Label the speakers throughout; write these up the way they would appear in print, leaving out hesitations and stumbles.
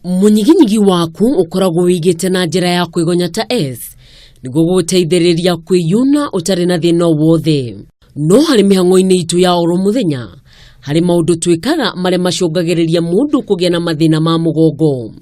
Speaker 1: Mũnyiginyigi waku ũkoragwo wĩigĩte na njĩra ya kwĩgonya ta S nĩguo gũgũteithĩrĩria kwĩyuna ũtarĩ na thĩna o wothe. No harĩ mĩhang'o-inĩ itũ ya oro mũthenya, harĩ maũndũ twĩkaga marĩa macũngagĩrĩria mũndũ kũgĩa na mathĩna ma mũgongo.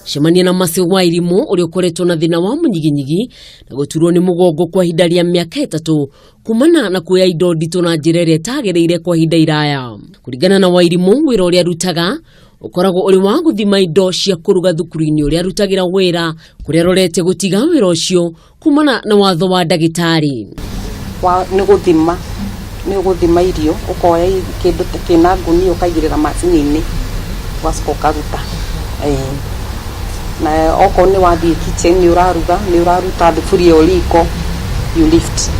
Speaker 1: Cemania na Mercy Wairimũ ũrĩa ũkoretwo na thĩna wa mũnyiginyigi na gũturwo nĩ mũgongo kwa ihinda rĩa mĩaka 3 kumana na kuoya indo nditũ na njĩra ĩrĩa ĩtagĩrĩire kwa ihinda iraya. Kũringana na Wairimũ, wĩra ũrĩa arutaga ũkoragwo ũrĩ wa gũthima indo cia kũruga thukuru-inĩ ũrĩa arutagĩra wĩra, kũrĩa arorete gũtiga wĩra ũcio kumana na watho wa ndagĩtarĩ.
Speaker 2: Nĩ gũthima, nĩ ũgũthima irio, ũkoya kĩndũ kĩna ngunia ũkaigĩrĩra macini-inĩ, ũgacoka ũkaruta. Na okorwo nĩ wathiĩ kitchen nĩ ũraruga, nĩ ũraruta thuburia ĩyo riko, you lift.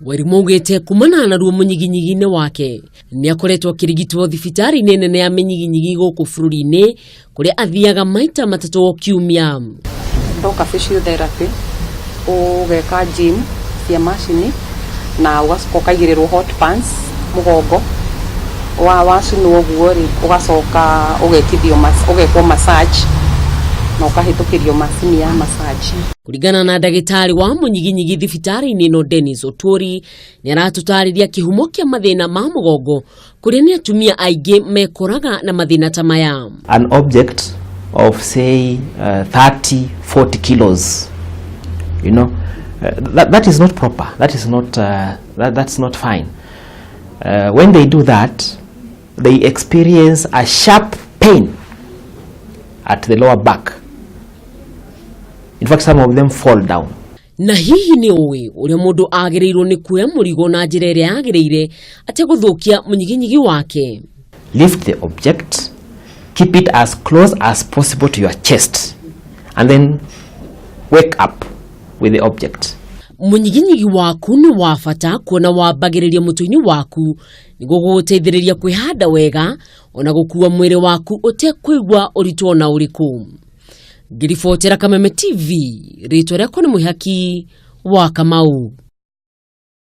Speaker 1: Wairimu augĩte kumana na ruo mũnyiginyigi-inĩ wake nĩ akoretwo akĩrigitwo thibitarĩ-inĩ nene ya mĩnyiginyigi gũkũ bũrũri-inĩ kũrĩa athiaga maita 3 o kiumia.
Speaker 2: Ndoka physiotherapy, ũgeka gym cia macini na ũgacoka ũkaigĩrĩrwo hot pants mũgongo, wacinwo ũguo rĩ, ũgacoka ũgekithio ũgekwo massage na ũkahĩtũkĩrio macini ya massage.
Speaker 1: Kũringana na ndagĩtarĩ wa mũnyiginyigi thibitarĩ-inĩ ĩno Dennis Otwori, nĩ aratũtarĩria kĩhumo kĩa mathĩna ma mũgongo kũrĩa nĩ atumia aingĩ mekoraga na mathĩna ta maya.
Speaker 3: An object of say 30, 40 kilos, that is not proper, that is not, that's not fine. When they do that, they experience a sharp pain at the lower back. In fact, some of them fall down.
Speaker 1: Na hihi nĩ ũĩ ũrĩa mũndũ agĩrĩirwo nĩ kuoya mũrigo na njĩra ĩrĩa yagĩrĩire ategũthũkia mũnyiginyigi wake?
Speaker 3: Lift the object, keep it as close as possible to your chest, and then wake up with the object.
Speaker 1: Mũnyiginyigi waku nĩ wa bata kuona wambagĩrĩria mũtwe-inĩ waku nĩguo gũgũteithĩrĩria kwĩhanda wega ona gũkua mwĩrĩ waku ũtekũigua ũritũ ona ũrĩkũ. Ngĩribotera Kameme TV, rĩtwa rĩakwa nĩ Mwĩhaki wa Kamau.